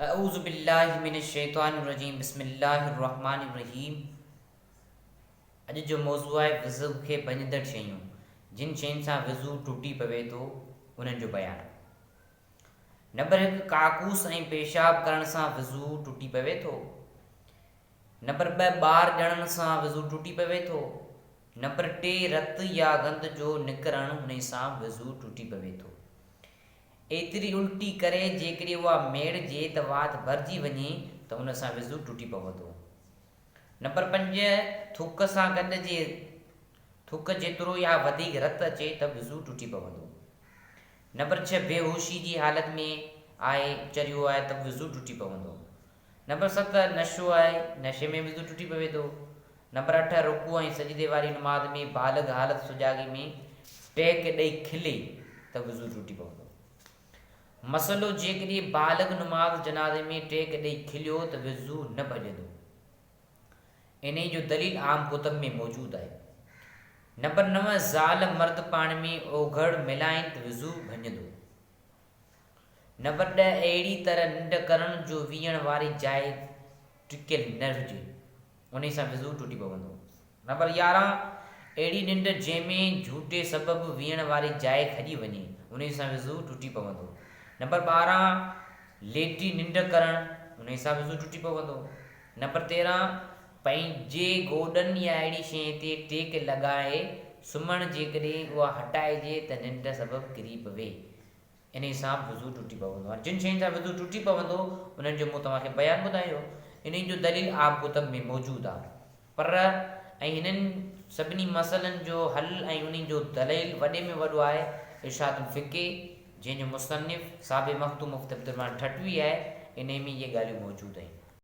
اعوذ بالله من الشيطان الرجيم بسم الله الرحمن الرحيم اڄ جو موضوع آهي وضو کي ڀڃندڙ شيون، جن شين سان وضو ٽٽي پوي ٿو انهن جو بيان. نمبر 1 ڪاڪوس ۽ پيشاب ڪرڻ سان وضو ٽٽي پوي ٿو. نمبر 2 ٻار ڄڻڻ سان وضو ٽٽي پوي ٿو. نمبر 3 رت يا گند جو نڪرڻ انهي سان وضو ٽٽي پوي ٿو. ايتري الٽي ڪري جيڪڏهن اها ميڙجي ته وات ڀرجي وڃي ته ان سان وضو ٽٽي پوندو. نمبر 5، ٿڪ سان گڏ جي ٿڪ جيترو يا وڌيڪ رت اچي ته وضو ٽٽي پوندو. نمبر 6، بيهوشي جي حالت ۾ آهي چريو آهي ته وضو ٽٽي پوندو. نمبر 7، نشو آهي نشي ۾ وضو ٽٽي پوي ٿو. نمبر 8، رڪوع ۽ سجدي واري نماز ۾ بالغ حالت سجاڳي ۾ ٽهڪ ڏئي کلي ته وضو ٽٽي پوندو. مسئلو، جيڪڏهن بالغ نماز جنازي ۾ ٽهڪ ڏئي کليو ته وضو نه ڀڄندو. انهي جو دليل عام ڪتب ۾ موجود آهي. نمبر 9، زال مرد پاڻ ۾ اوگهڙ ملائين ته وضو ڀڃندو. نمبر 10، اهڙي طرح ننڊ ڪرڻ جو ويهڻ واري جاء ٽڪيل نه هجي. انهي سان وضو ٽٽي پوندو. نمبر 11، اهڙي ننڊ جنهن ۾ جهوٽي سبب ويهڻ واري جاء کڄي وڃي، انهي سان وضو ٽٽي پوندو. نمبر 12، ليٽي ننڊ ڪرڻ، انهي سان وضو ٽٽي پوندو. نمبر 13، پنهنجي گوڏن يا اهڙي شيء تي ٽيڪ لڳائي سمهڻ جيڪڏهن اها هٽائجي ته ننڊ سبب ڪري پوي. انهيء سان به وضو ٽٽي پوندو. هاڻي جن شين سان وضو ٽٽي پوندو، انهن جو مون توهان کي بيان ٻڌايو. انهيء جو دليل عام ڪتب ۾ موجود آهي. پر ۽ هنن سڀني مسئلن جو حل ۽ انهي جو دليل وڏي ۾ وڏو آهي ارشاد الفقه، جنهن جو مصنف صاحب مخدوم مفتي عبدالرحمان ٺٽوي آهي، انهيء ۾ اهي ڳالهيون موجود آهن.